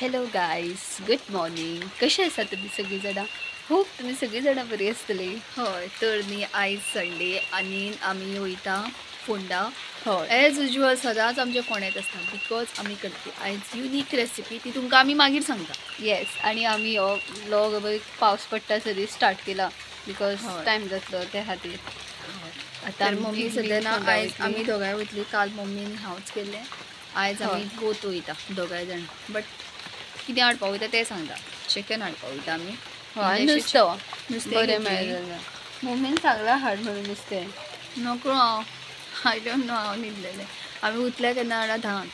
Hello guys, good morning. कशें आसा तुमी सगळीं जाणां? होप तुमी सगळीं जाणां बरी आसतली. हय, तर न्ही आयज संडे आनी आमी वयता फोंडा. हय, एज युजल सदांच आमच्या फोंड्यात आसता because आमी करतली आयज युनीक रेसिपी, ती तुमकां आमी मागीर सांगता. येस, आनी आमी हो व्लॉग पावस पडटा सरी स्टार्ट केला because time जातलो त्या खातीर. आतां मम्मी सद्या ना, आयज आमी दोगांय वयतली. काल मम्मीन हांवच केल्लें, आयज आमी बोथ वयता दोगांय जाण. बट कितें हाडपा वयता तें सांगता. चिकन हाडपा वयता आमी. हय, नुस्तें नुस्तें बरें मेळ्ळें. मम्मीन सांगलां हाड म्हणून नुस्तें. नको, हांव I don't know, हांव न्हिदलेलें. आमी उठले केन्ना जाणा 10.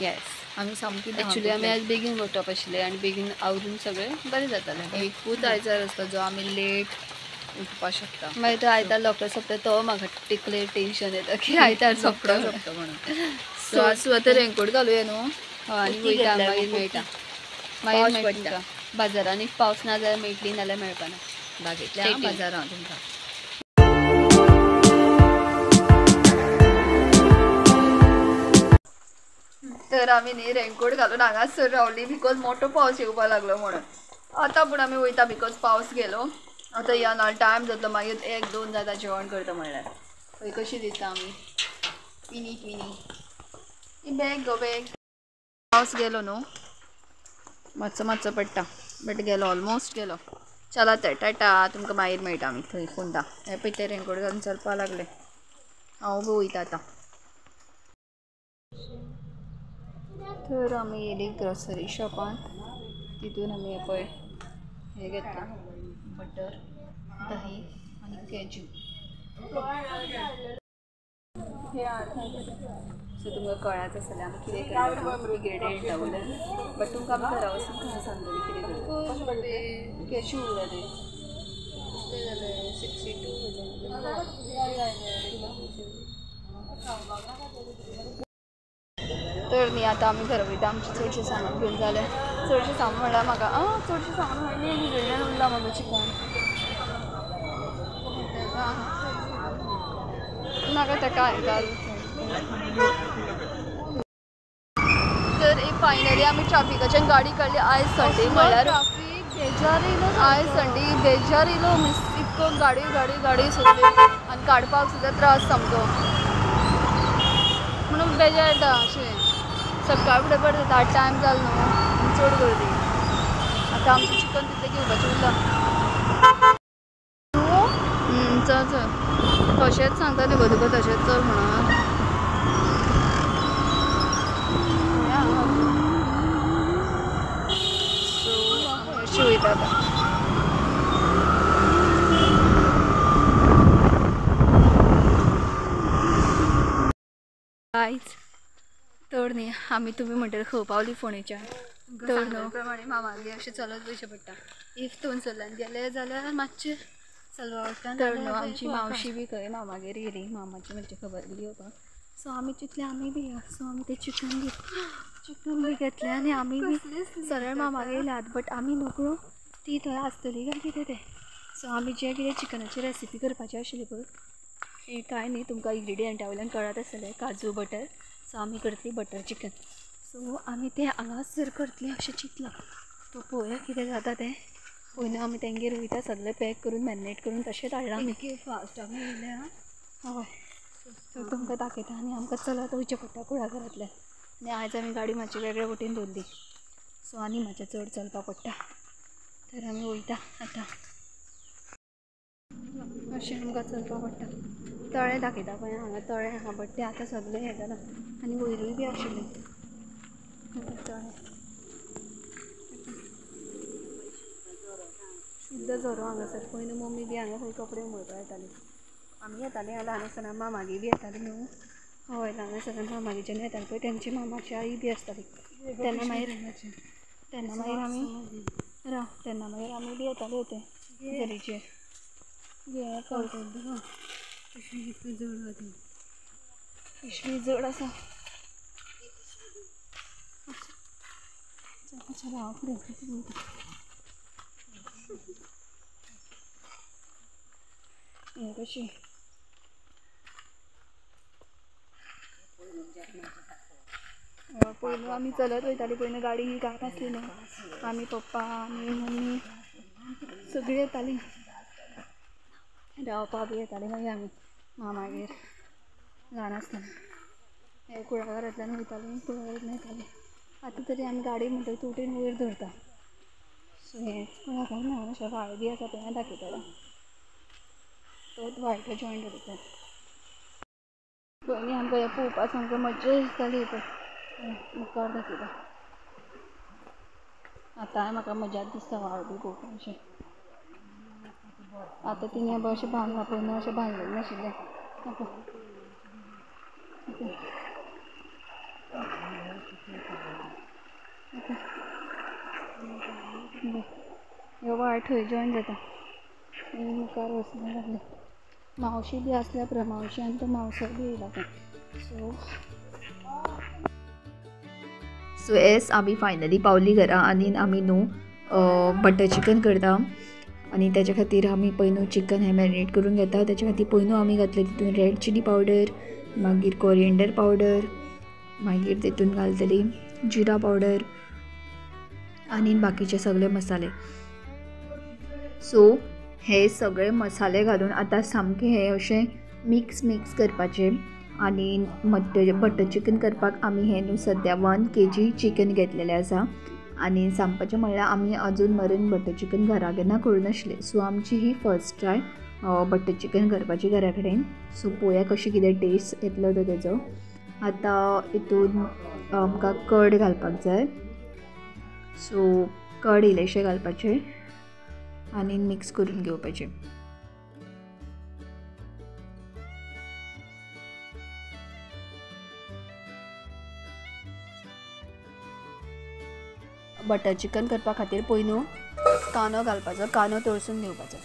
येस, आमी सामकी एक्चुली आमी आज बेगीन उठप आशिल्लें आनी बेगीन आवरून सगळें बरें जातालें. एकूच आयतार आसता जो आमी लेट उठपाक शकता. मागीर तो आयतार रोकडो सोंपता तो म्हाका तितलें टेंशन येता की आयतार रोकडो सोंपता म्हणून. सो आज सुद्दां रेनकोट घालुया न्हू. हय, आनी वयता मागीर मेळटा. मागीर पडटा बाजारान. If पावस ना जाल्यार मेळटली, नाल्यार मेळपाना. दाखयतलें बाजारान तुमकां. तर आमी न्ही रेनकोट घालून हांगासर रावली because मोठो पावस येवपाक लागलो म्हणून. आतां पूण आमी वयता because पावस गेलो. आतां या ना टायम जातलो, मागीर 1-2 जाता जेवण करता म्हणल्यार. पळय कशी दिसता आमी, ट्विनी ट्विनी. ही बॅग गो बॅग. पावस गेलो न्हू, मातसो मातसो पडटा बट गेलो, ऑलमोस्ट गेलो. चला तर टाटा, तुमकां मागीर मेळटा आमी थंय फोंडा. हे पळय ते रेनकोट घालून चलपाक लागले. हांव बी वयता आतां. तर आमी येयली ग्रोसरी शॉपान, तितून आमी पळय हें घेतलां, बटर, दही आनी कॅज्यू. सो तुमकां कळ्ळांच आसतलें आमी कितें करता, इन्ग्रेडियंटा वयल्यान. बट तुमकां आमी घरा वचून खंय सांगतली कितें करता. कॅज्यू उरला ते कितले जाले 62. तर न्ही आतां आमी घरा वयता. आमचें चडशें सामान घेवन जालें. चडशें सामान म्हणल्यार म्हाका चडशें सामान म्हणल्यार इन्ग्रेडियंट उरला म्हाका चिकन. नाका ताका घाल. तर फायनली आमी ट्राफिकाच्यान गाडी काडली. आयज संडे म्हणल्यार ट्राफीक बेजार येयलो. आयज संडे बेजार येयलो, मिस इतको गाडी गाडी गाडी सगळी आनी काडपाक सुद्दां त्रास सामको म्हणून बेजार येता. अशें सकाळ फुडें बरें जाता, टायम जालो न्हू, चड गर्दी. आतां आमचें चिकन तितलें घेवपाचें उरलां. चल चल, तशेंच सांगता न्ही गो तुका, तशेंच चल म्हणून. सो आमी अशी वयता आतां. आयज तर न्ही आमी तुमी म्हणटले खंय पावली फोंडेच्यान. तर न्हू प्रमाणे मामागेर अशें चलत वयचें पडटा. If थंयसरल्यान गेले जाल्यार मातशें चलपा पडटा. तर न्हू आमची मावशी बी खंय मामागेर गेली, मामाची मातशी खबर बी घेवपाक. सो आमी चिंतलें आमी बी या. सो आमी तें चिकन बी घेतलें आनी आमी बी सरळ मामागेर येयल्यात. बट आमी नकळो ती थंय आसतली काय कितें तें. सो आमी जें कितें चिकनाची रेसिपी करपाची आशिल्ली पळय, कांय न्ही तुमकां इन्ग्रेडियंटा वयल्यान कळत आसतलें, काजू बटर. सो आमी करतली बटर चिकन. सो आमी तें हांगासर करतली अशें चिंतलां. तो पळोवया कितें जाता तें. पयलीं आमी तेंगेर वयता, सगळें पॅक करून मॅरिनेट करून तशेंच हाडलां आमी. फास्ट आमी येयल्या. हय, सो तुमकां दाखयता. आनी आमकां चलत वयचें पडटा कुळागरांतल्यान. आनी आयज आमी गाडी मातशी वेगळे वटेन दवरली. सो आनी मातशें चड चलपाक पडटा. तर आमी वयता आतां. अशें आमकां चलपाक पडटा. तळें दाखयता पळय, हांगा तळें आहा बट तें आतां सगळें हें जालां आनी वयरूय बी आशिल्लें तळें. शुद्ध झरो हांगासर. पयलीं मम्मी बी हांगा खंय कपडे उमळपाक येताली. आमी येताली ल्हान आसतना, मामागेर बी येताली न्हू. हय, ल्हान आसतना मामागेरच्यान येताली पळय, तेंची मामाची आई बी आसताली. तेन्ना मागीर आमी राव, तेन्ना मागीर आमी बी येताले ते झरीचेर. पिशवी जड आसा. चला हांव फुडें. हें कशी पयलू आमी चलत वयताली, पयलू गाडी ही कांय नासली न्हू. आमी पप्पा आमी मम्मी सगळीं येतालीं, रावपा बी येतालीं मागीर आमी मामागेर ल्हान आसतना. हे कुळागरांतल्यान वयतालीं, कुळागरांतल्यान येतालीं. आतां तरी आमी गाडी म्हणटकीर तुटेन वयर धरता. सो हेंच कुळागर मेळना, अशें व्हाळ बी आसा पळय दाखयतलें, तोच व्हाळ थंय जॉयन जाता. पयलीं आमकां हें पळोवपाक सामकें मज्जा दिसताली, पळय मुखार दाखयता. आतांय म्हाका मजाच दिसता व्हाळ बी पळोवपाक अशें. आतां तिणें अशें बांदलां, पयलीं अशें बांदलेलें नाशिल्लें. ह्यो व्हाळ थंय जॉयन जाता आनी मुखार वचूंक लागलें. मावशी बी आसल्या पळय, मावशी आनी तो मावसो बी येयला थंय. सो एस आमी फायनली पावली घरा आनी आमी न्हू बटर चिकन करता. आनी तेच्या खातीर आमी पयलू चिकन हें मॅरिनेट करून घेता. तेच्या खातीर पयलू आमी घातलें तितून रेड चिली पावडर, मागीर कोरिएंडर पावडर, मागीर तितून घालतली जिरा पावडर आनी बाकीचे सगळे मसाले. सो हे सगळे मसाले घालून आतां सामकें हें अशें मिक्स मिक्स करपाचें. आनी बटर चिकन करपाक आमी हें न्हू सद्या 1 kg chicken घेतलेलें आसा. आनी सांगपाचें म्हणल्यार आमी अजून मरेन बटर चिकन घरा केन्ना करूं नाशिल्लें. सो आमची ही फर्स्ट ट्राय बटर चिकन करपाची घरा कडेन. सो पळोवया कशें कितें टेस्ट येतलो तो तेजो. आतां हितून आमकां कर्ड घालपाक जाय. सो कर्ड इल्लेशें घालपाचें आनी मिक्स करून घेवपाचें. बटर चिकन करपा खातीर पयलू कांदो घालपाचो, कांदो तळसून घेवपाचो.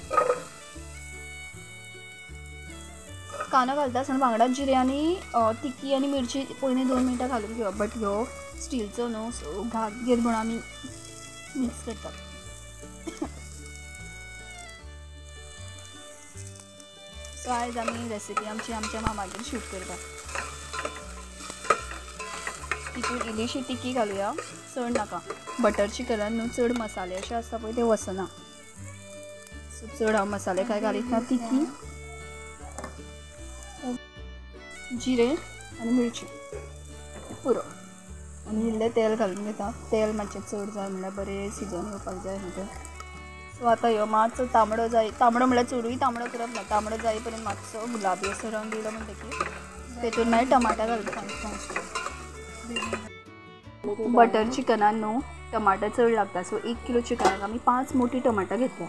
कांदो घालता आसतना वांगडा जिरें आनी तिखी आनी मिरची पयलीं 2 मिनटां घालून घेवप. बट ह्यो स्टिलचो न्हू, सो घात घेत म्हणून आमी मिक्स करतात. सो आयज आमी रेसिपी आमची आमच्या मामागेर शूट करता. तितून इल्लीशी तिखी घालुया, चड नाका. बटर चिकनान न्हू चड मसाले अशे आसता पळय ते वचना. सो चड हांव मसाले कांय घालीत ना, तिखी, जिरें आनी मिरची पुरो. आनी इल्लें तेल घालून घेता. तेल मातशें चड जाय म्हणल्यार बरें शिजोवन येवपाक जाय न्हू तें. सो आतां ह्यो मातसो तांबडो जाय, तांबडो म्हणल्यार चडूय तांबडो करप ना, तांबडो जाय पर्यंत मातसो गुलाबी असो रंग येयलो म्हणटकीर तेतून मागीर टमाटां घालपाचीं. बटर चिकनान न्हू टमाटर चड लागता. सो 1 किलो चिकनाक आमी 5 मोटी टमाटां घेतल्या.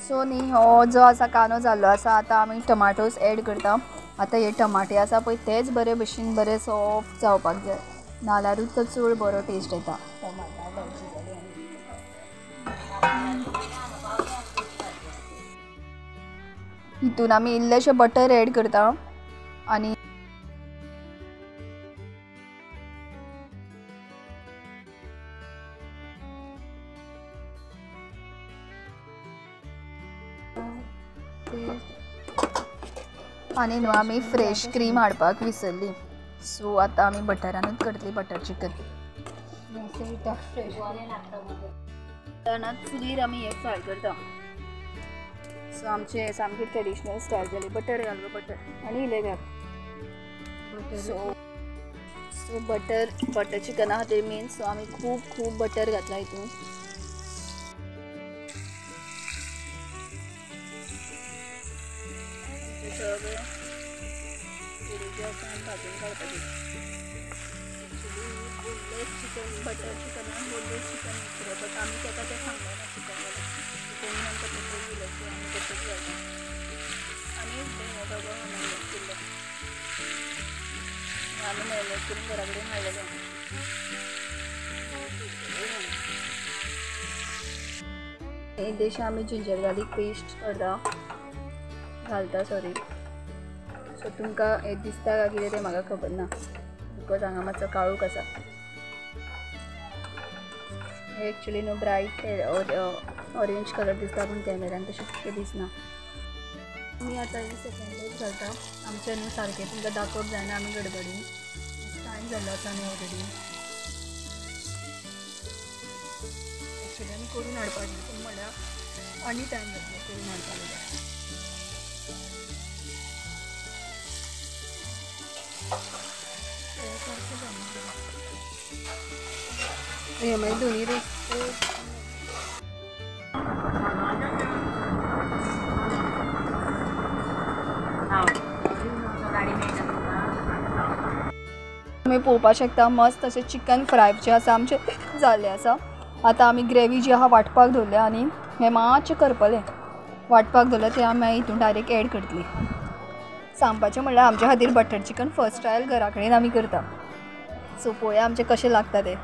सो न्ही हो जो आसा कांदो जाल्लो आसा, आतां आमी टमाटोस एड करता. आतां हे टमाटे आसा पळय तेच बरे भशेन बरे सॉफ्ट जावपाक जाय, नाल्यारूच तो चड बरो टेस्ट येता. हितून आमी इल्लेशें बटर एड करता आनी आनी न्हू आमी फ्रेश क्रीम हाडपाक विसरली. सो आतां आमी बटरानूच करतली बटर चिकन. चुलीर आमी हें फ्राय करता. सो आमचें सामकें ट्रेडिशनल स्टायल जाली. बटर घाल गो, बटर आनी इल्लें घाल. सो सो बटर बटर चिकना खातीर मेन. सो आमी खूब खूब बटर घातला हितून. सगळें जे आसा आमी भाजून काडपाचें. एक्चुली बोनलेस चिकन, बटर चिकनान बोनलेस चिकन विकतले, बट आमी ताका तें सांगलें ना चिकन वाल्याक. तेणी आमकां तशेंच दिलें, सो आमी तशेंच घालता. आनी डबो मॅरिनेट केल्लो आमी, मॅरिनेट करून घरा कडेन हाडलेलें. इल्लेशें आमी जिंजर गार्लीक पेस्ट करता, घालता सॉरी. सो तुमकां हें दिसता काय कितें तें म्हाका खबर ना, because हांगा मातसो काळोख आसा. हे एक्चुली न्हू ब्रायट ऑरेंज कलर दिसता, पूण कॅमेरान तशें कितें दिसना. आमी आतां ही सेकेंड लेग घालता. आमचें न्हू सारकें तुमकां दाखोवप जायना, आमी गडबडीन. जाल्लो आसा न्हू ऑलरेडी. एक्चुली आमी करून हाडपाचें पूण म्हळ्यार आनी टायम जातलो करून हाडपाक जाल्यार. हे मागीर दोनी रोस तुमी पळोवपाक शकता मस्त अशें चिकन फ्राय जें आसा आमचें जाल्लें आसा. आतां आमी ग्रेवी जी आहा वांटपाक दवरल्या आनी हें मातशें करपलें वांटपाक दवरलें तें आमी मागीर हितून डायरेक्ट एड करतली. सांगपाचें म्हणल्यार आमच्या खातीर बटर चिकन फर्स्ट ट्रायल घरा कडेन आमी करता. सो पळोवया आमचें कशें लागता तें.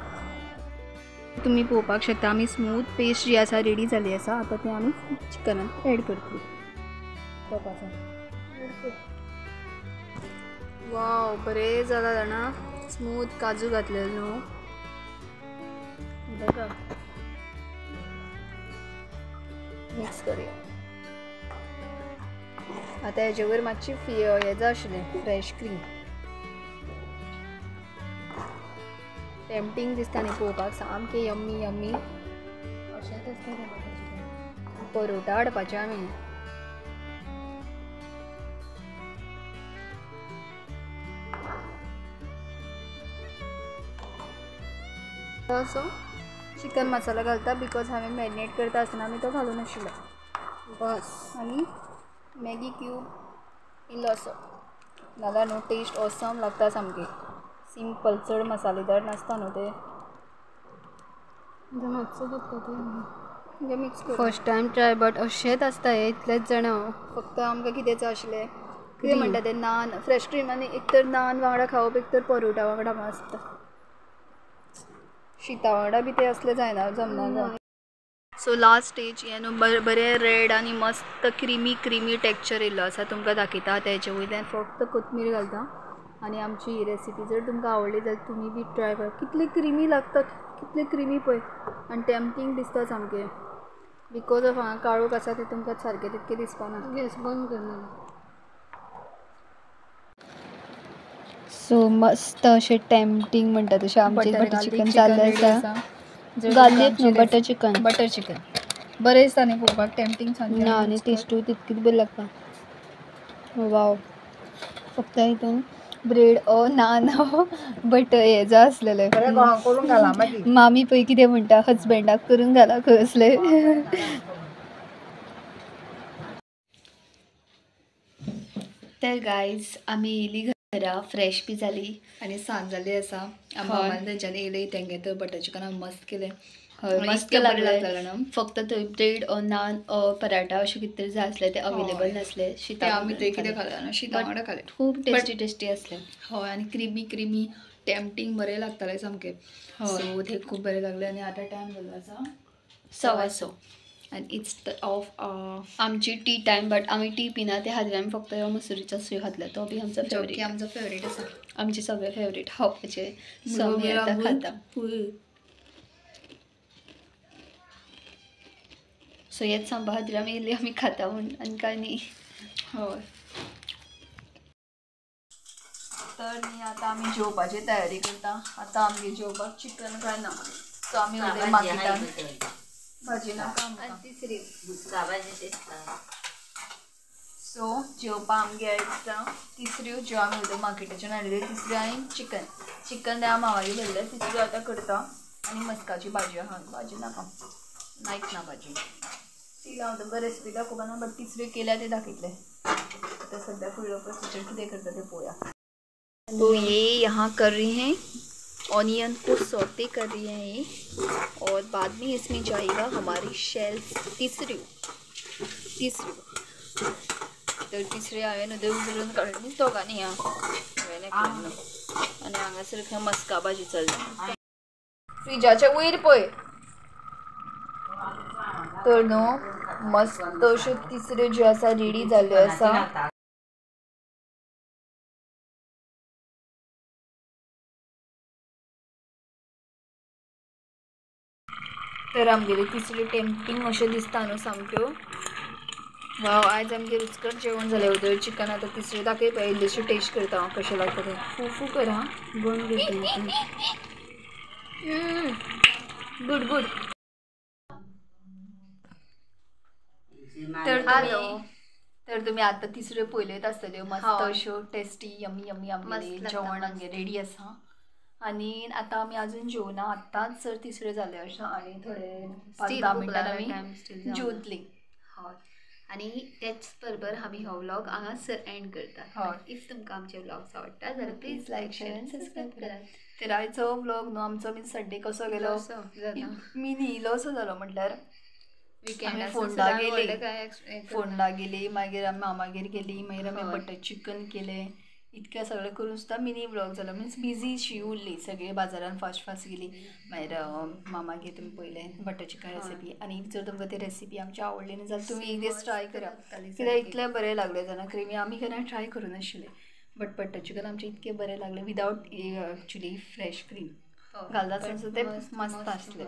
तुमी पळोवपाक शकता आमी स्मूथ पेस्ट जी आसा रेडी जाल्ली आसा. आतां तें आमी चिकनान एड करतली. वाव बरें जालां जाणा, स्मूथ काजू घातलेले न्हू. मिक्स करूया. आतां हेजे वयर मातशी हें जाय आशिल्लें फ्रेश क्रीम. टेम्पटींग दिसता न्ही पळोवपाक, सामकें यम्मी यम्मी अशेंच आसता तें बटर चिकन. परोटा हाडपाचें आमी. असो चिकन मसाला घालता because हांवें मॅरिनेट करता आसतना आमी तो घालूं नाशिल्लो. बस आनी मॅगी क्यूब इल्लो असो जाल्यार न्हू टेस्ट ऑसम लागता सामकी. सिंपल, चड मसालेदार नासता न्हू तें. मिक्स कर. फर्स्ट टायम ट्राय बट अशेंच आसता हें, इतलेंच जाणा हांव. फक्त आमकां कितें जाय आशिल्लें कितें म्हणटा तें नान फ्रेश क्रीम आनी एक तर नान वांगडा खावप एक तर परोटा वांगडा मस्त. शिता वांगडा बी तें असलें जायना, जमना गो. सो लास्ट स्टेज हें न्हू बरें रेड आनी मस्त क्रिमी क्रिमी टॅक्चर येयल्लो आसा. तुमकां दाखयता. आतां हेजे वयल्यान फक्त कोथमीर घालता. आनी आमची ही रेसिपी जर तुमकां आवडली जाल्यार तुमी बी ट्राय करा. कितली क्रिमी लागता, कितली क्रिमी पळय आनी टेम्पटींग दिसता सामकें. Because of हांगा काळोख आसा तें तुमकां सारकें तितकें दिसपाना. गॅस बंद कर. सो मस्त अशें टेम्पटींग म्हणटा तशें आमचें बटर चिकन जाल्लें आसा. गार्लीक न्हू बटर चिकन. बटर चिकन बरें दिसता न्ही पळोवपाक, टेम्पटींग सामकें. ना आनी टेस्टूय तितकीच बरी लागता. वाव फक्त हितून ब्रेड नान बटर हें जाय आसलेलें. करून घाला मागीर. मामी पळय कितें म्हणटा, हजबंडाक करून घाला खंय असलें. तर गायज आमी येयली घरा, फ्रेश बी जाली आनी सांज जाल्ली आसा. आमी मामान तेंच्यांनी येयली तेंगे तर बटर चिकन आमी मस्त केलें. हय मस्त लागलें. फक्त थंय ब्रेड नान पराठा अशें कितें तरी जाय आसलें तें अवेलेबल नासलें. शिता आमी थंय कितें खालें ना, शिता वांगडा खालें. खूब टेस्टी टेस्टी आसलें. हय आनी क्रिमी क्रिमी टेम्पटींग बरें लागतालें सामकें. सो तें खूब बरें लागलें. आनी आतां टायम जाल्लो आसा 1:15 आनी it's of आमची टी टायम. बट आमी टी पिना त्या खातीर आमी फक्त मसुरीचो सूय घातला, तो बी आमचो फेवरेट. आमचो फेवरेट आसा, आमचे सगळे फेवरेट खावपाचे. सो आमी आतां खाता. सो हेच सांगपा खातीर आमी येयली, आमी खाता म्हूण आनी कांय न्ही. हय तर न्ही आतां आमी जेवपाची तयारी करता. आतां आमगे जेवपाक चिकन काय ना, सो आमी वयता मार्केटान. भाजी नाका आमकां, तिसरी सो जेवपा आमगे आयज तिसऱ्यो ज्यो आमी वयता मार्केटाच्यान हाडलेल्यो तिसऱ्यो आनी चिकन. चिकन तें हांव मामागेर भरलें, तिसऱ्यो आतां करता. आनी मस्काची भाजी आहा, भाजी नाका, नायक ना भाजी ती हांव तुमकां रेसिपी दाखोवपा ना, बट तिसऱ्यो केल्या ते दाखयतले. आतां सद्या फुडलो प्रोसिजर कितें करता तें पळोवया. तो ये यहाँ कर रही हैं, ऑनियन को सौते कर रही हैं ये, और बाद में इसमें जाएगा हमारी शेल्स तिसरी. तिसरी तर तिसरी हांवें उदक उजळून काडली दोगांनी हांवें आनी हांगासर खंय मस्का भाजी चल्ल्या. फ्रिजाच्या वयर पळय तर न्हू मस्त अश्यो तिसऱ्यो ज्यो आसा रेडी जाल्ल्यो आसा. तर आमगेली तिसरी टेम्पटींग अशें दिसता न्हू सामक्यो. वाव आयज आमगे रुचकर जेवण जालें उदय चिकन आतां तिसरें दाखय पळय इल्लेशें टेस्ट करता हांव कशें लागता तें. फू फू कर हां. Good good. तर तुम्ही आता तिसऱ्यो पयलेच आसतल्यो मस्त अश्यो टेस्टी यमी यमी आमगेलें जेवण आमगें रेडी आसा. आनी आतां आमी अजून जेवना, आत्तांच सर तिसऱ्यो जाल्यो अशें आनी थोडे 5-10 मिनटान आमी जेवतलीं. हय आनी तेच बरोबर आमी हो व्लॉग हांगासर एंड करतात. If तुमकां आमचे व्लॉग्स आवडटा जाल्यार please like share आनी सबस्क्रायब करात. तर आयचो व्लॉग न्हू आमचो मीन संडे कसो गेलो मिनी इलोसो जालो म्हटल्यार आमी फोंडा गेली, फोंडा गेली, मागीर आमी मामागेर गेली, मागीर आमी बटर चिकन केलें, इतकें सगळें करून सुद्दां मिनी व्लॉग जालो. मिन्स बिजी शी उरली, सगळी बाजारान फास्ट फास्ट गेली. मागीर मामागेर तुमी पळयलें बटर चिकन रेसिपी. आनी जर तुमकां ती रेसिपी आमची आवडली न्ही जाल्यार तुमी एक दीस ट्राय करा, कित्याक इतलें बरें लागलें जाणा क्रिमी आमी केन्ना ट्राय करूं नाशिल्लें, बट बटर चिकन आमचें इतकें बरें लागलें विदावट एक्चुली फ्रेश क्रीम घालता आसतना सुद्दां तें मस्त आसलें.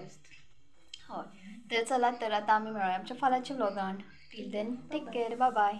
हय तर चला तर आतां आमी मेळोया आमच्या फाल्यांच्या व्लॉगान. Till then take care, bye bye.